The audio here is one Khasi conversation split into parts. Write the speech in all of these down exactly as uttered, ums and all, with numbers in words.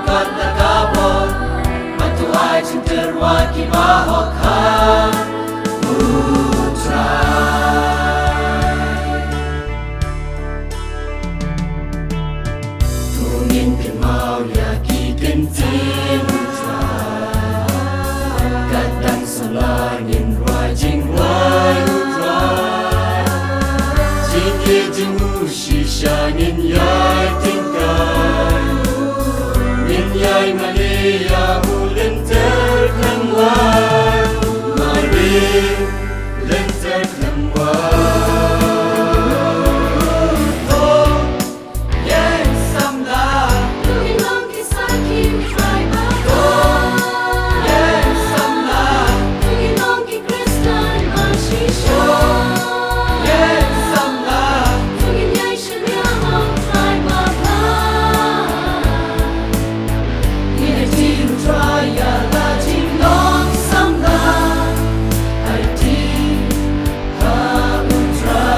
Kot la ka bor, bad to ai jingtyrwa ki bahok ha U Trai. To ngin kynmaw ïa ki ktien U Trai. Ka dang samla ngin rwai jingrwai U Trai. Jingïeit jong u shisha ngin ïai tyngkai. Ngin ïai mane ïa u lynter khlem wai. Mane lynter khlem wai. Ïeng samla, to ngin long ki sakhi U Trai ba. Ïeng samla, to ngin long ki Khristan ba shisha. Ïeng samla, to ngin ïai shim ïa U Trai ba. Ngin ïai tip U Trai ïa la jinglong samla. Aiti ha U Trai.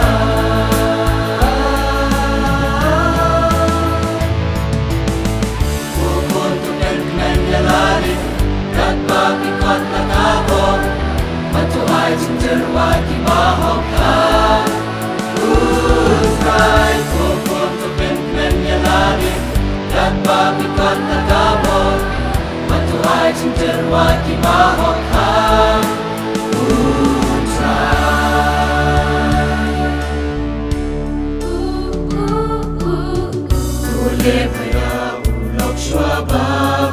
Ko khun to pynkmen ïa lade, katba phi kot la ka bor. Bad to ai jingtyrwa ki bahok ha U Trai. Ko khun to pynkmen ïa lade, katba phi kot la ka bor. Bad to ai jingtyrwa ki bahok ha U Trai. To leh ïa u lok shuwa ba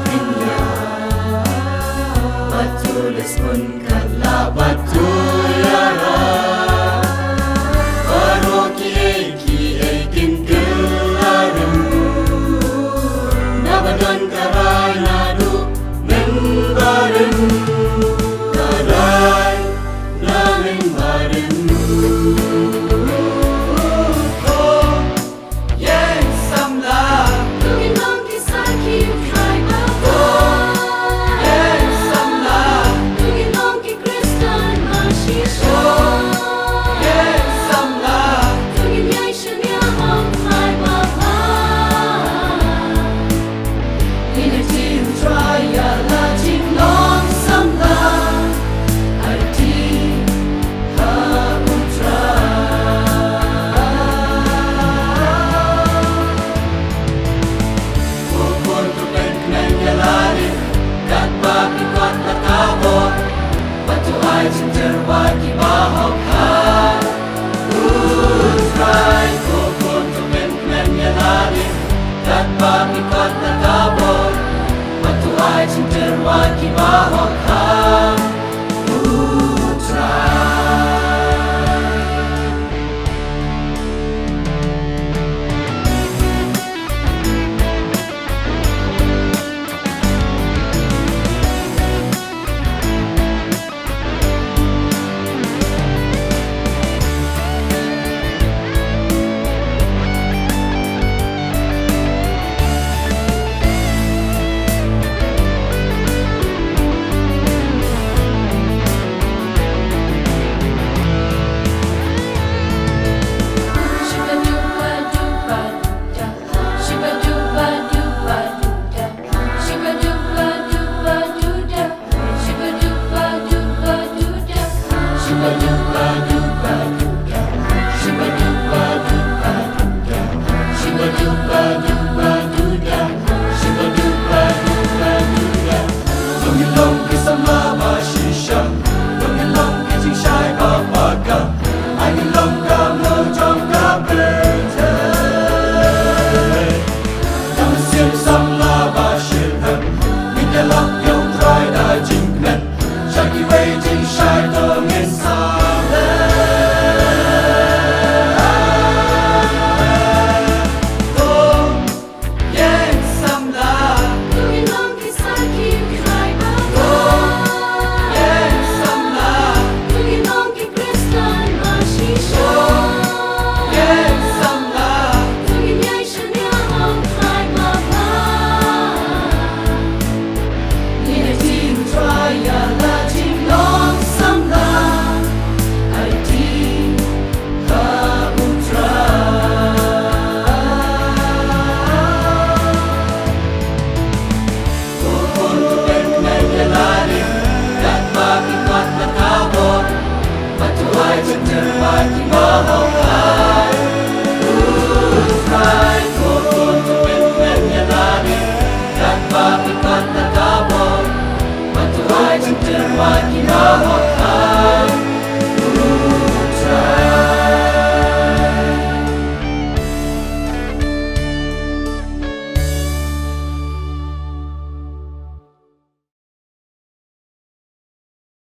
phin ïaid. Bad to leh sngewbha katba to ïarap. Baroh kiei kiei kin kylla rim. Naba don ka rai naduh mynbarim. Ka rai na mynbarim. Ïeng samla, to ngin long ki sakhi U Trai ba. Ïeng samla, to ngin long ki Khristan ba shisha. Ïeng samla, to ngin ïai shim ïa U Trai ba. Ngin ïai tip U Trai ïa la jinglong samla. Aiti ha U Trai. Ko khun to pynkmen ïa lade, katba phi kot la ka bor. Bad to ai jingtyrwa ki bahok ha U Trai. Ko khun to pynkmen ïa lade, katba phi kot la ka bor. Bad to ai jingtyrwa ki bahok ha U Trai. Bad